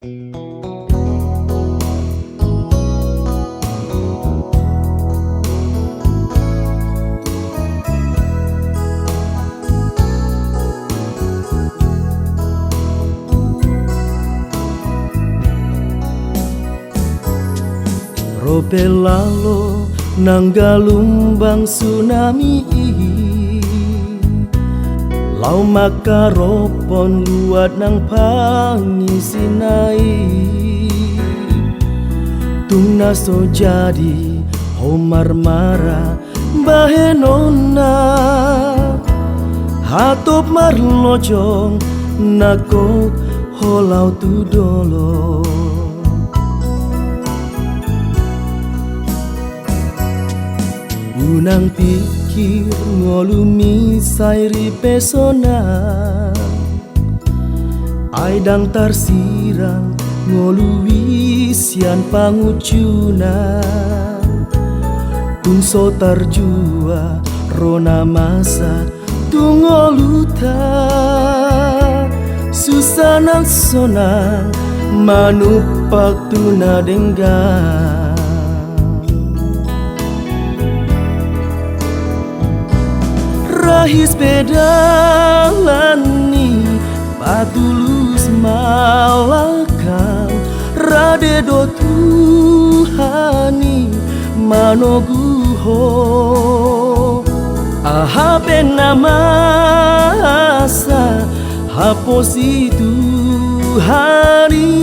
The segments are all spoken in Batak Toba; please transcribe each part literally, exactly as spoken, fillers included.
Ro pe lalo nang galumbang tsunami i, laho mangkarophon luat nang pangisina i. Tung na so jadi ho marmara bahenonna, hatop marlojong nangkok ho laho tu dolok. Unang pikir ngolu misairi pe sonang, ai ndang tarsirang ngolu i sian pangunjuna. Tung so tarjua ro na masa tu ngoluta, susa nang sonang manumpak tu na denggan. Rahis pe dalan ni patulus malangkang, rade do Tuhan i manogu ho. Aha pe na masa haposi Tuhan i.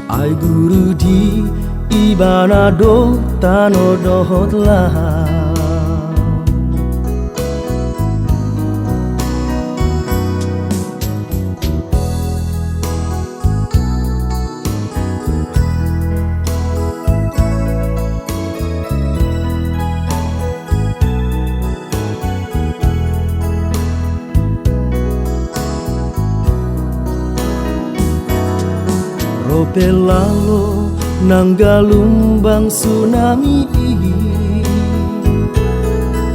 Ai guru di Ibana do tano dohot laut. Ro pe lalo nang galumbang tsunami i,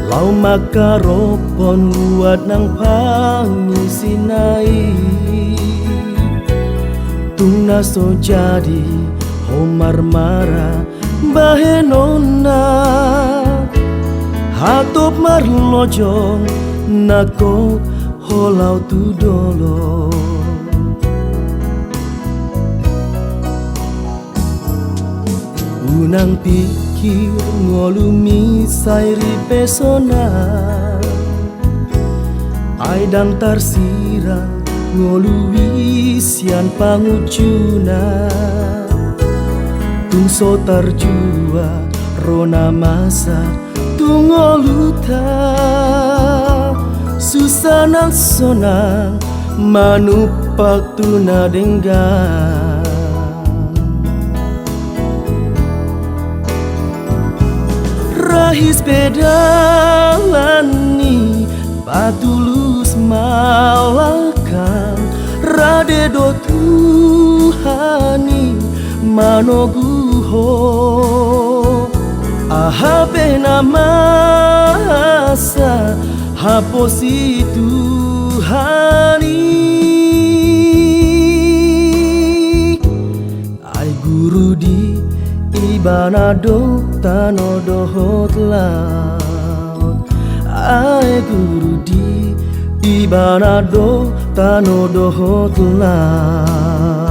laho mangkarophon luat nang pangisina i. Tung na so jadi ho marmara bahenonna, hatop marlojong nangkok ho laho tu dolok. Unang pikir ngolu misairi pe sonang, ai ndang tarsirang ngolu i sian pangunjuna. Tung so tarjua ro na masa tu ngoluta, susa nang sonang manumpak tu na denggan. Rahis pe dalan ni patulus malangkang, rade do Tuhan i manogu ho. Aha pe na masa haposi Tuhan i. Ai guru di Ibana do tano dohot laut. Ai guru di Ibana do tano dohot laut.